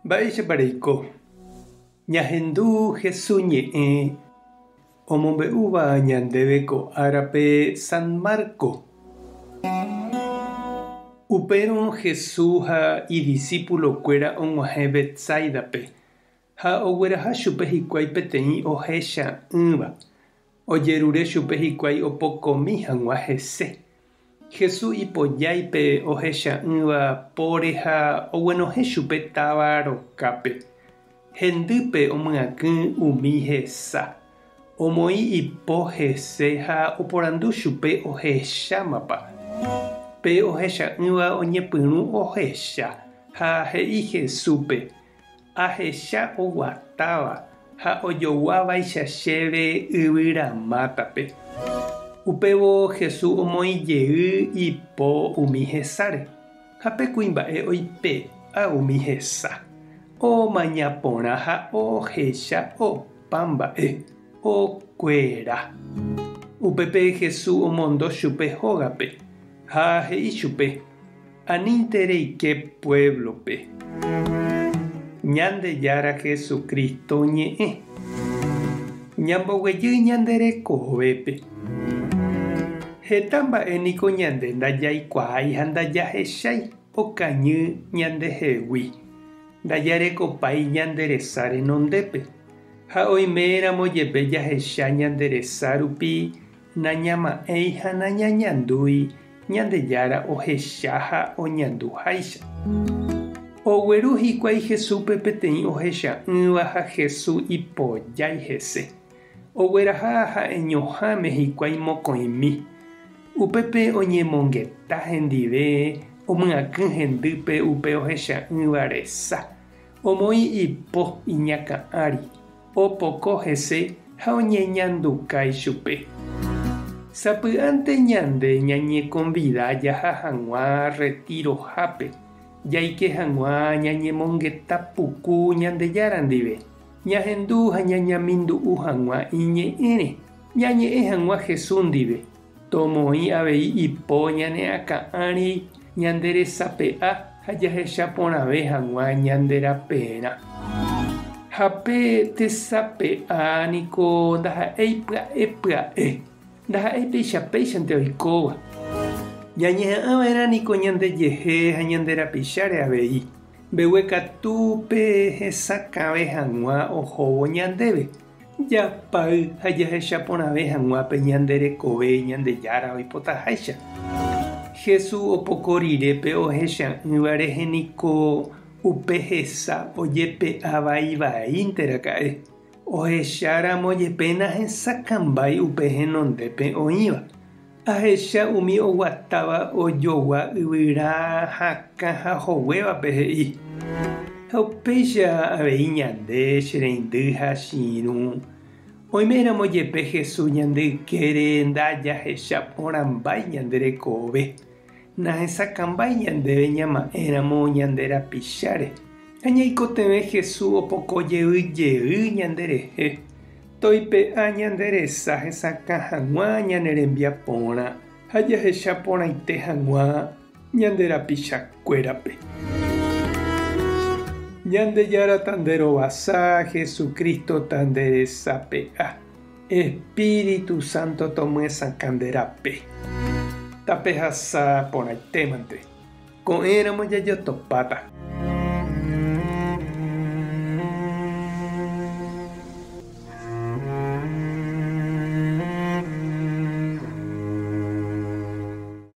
Mba'éichapa reiko? Ñahendu Hesu ñe'ẽ omombe'úva ñandéve ko árape San Marco. Upérõ Hesu ha idisípulokuéra og̃uahẽ Betsáidape ha ogueraha chupe hikuái peteĩ ohecha'ỹva. Ojerure chupe hikuái opokomi hag̃ua hese. Jesús ipojái pe ohecha'ỹva póre ha oguenohẽ chupe táva rokápe. Hendýpe omyakỹ umi hesa. Omoĩ ipo hese ha oporandu chupe ohechámapa. Pe ohecha'ỹva oñepyrũ ohecha ha he'i Jesúspe, Ahecha oguatáva ha ojoguávaicha chéve yvyramátape. Upévo Jesús omoĩ jey ipo umi hesáre, ha pe kuimba'e oipe'a umi hesa, omaña porã ha ohecha opa mba'e okuera. Upépe Jesús omondo chupe hógape, ha he'i chupe, Anínte reike puévlope. Ñandejára Jesucristo ñe'ẽ. Ñamboguejy ñande rekovépe. Heta mba'e niko ñande ndajaikuaái ha ndajahechái okañy ñandehegui, ndajarekopái ñande resa renondépe. Ha oiméramo jepe jahecha ñande resa rupi nañama'ẽi ha nañañandúi Ñandejára ohecha ha oñanduháicha. Ogueru hikuái Jesúspe peteĩ ohecha'ỹva ha Jesús ipojái hese. Ogueraha ha'eñoháme hikuái mokõimi. Upépe oñemongeta hendive, omyakỹ hendýpe upe ohecha'ỹva resa, omoĩ ipo iñakã ári, Opoko hese ha oñeñanduka ichupe. Sapy'ánte ñande ñañekonvida jaha hag̃ua retirohápe, jaike hag̃ua ñañemongeta puku Ñandejára ndive, ñahendu ha ñañamindu'u hag̃ua iñe'ẽre, ñañe'ẽ hag̃ua Jesús ndive, tomoĩ avei ipo ñane akã ári ñande resape'a ha jahecha porãve hag̃ua ñande raperã. Ha pe tesape'a niko ndaha'éi pya'e pya'e, ndaha'éi péicha péichante oikóva. Ñañeha'ã va'erã niko ñandejehe ha ñande rapicháre avei, mbeguekatúpe hesakãve hag̃ua ohóvo ñandéve. Japáy ha jahecha porãve hag̃ua pe ñande rekove Ñandejára oipotaháicha. Jesús opoko rire pe ohecha'ỹva rehe niko upe hesa ojepe'a vai vaínte raka'e, ohecháramo jepe nahesakãmbái upe henondépe oĩva. Ahecha umi oguatáva ojogua yvyra hakã ha hoguévape he'i. Ha upéicha avei ñande, che reindy ha che irũ, oiméramo jepe Jesús ñande ykére ndajahecha porãmbái ñande rekove, nahesakãmbái ñandéve ñama'ẽramo ñande rapicháre, ha ñaikotevẽ Jesús opoko jey jey ñanderehe. Toipe'a ñande resa hesakã hag̃ua ñane rembiaporã ha jahecha porãite hag̃ua ñande rapichakuérape. Ñandejára tanderovasa, Jesucristo tanderesape'a, Espíritu Santo tomyesakã nde rape. Tapehasa porãitémante. Ko'ẽramo jajotopáta.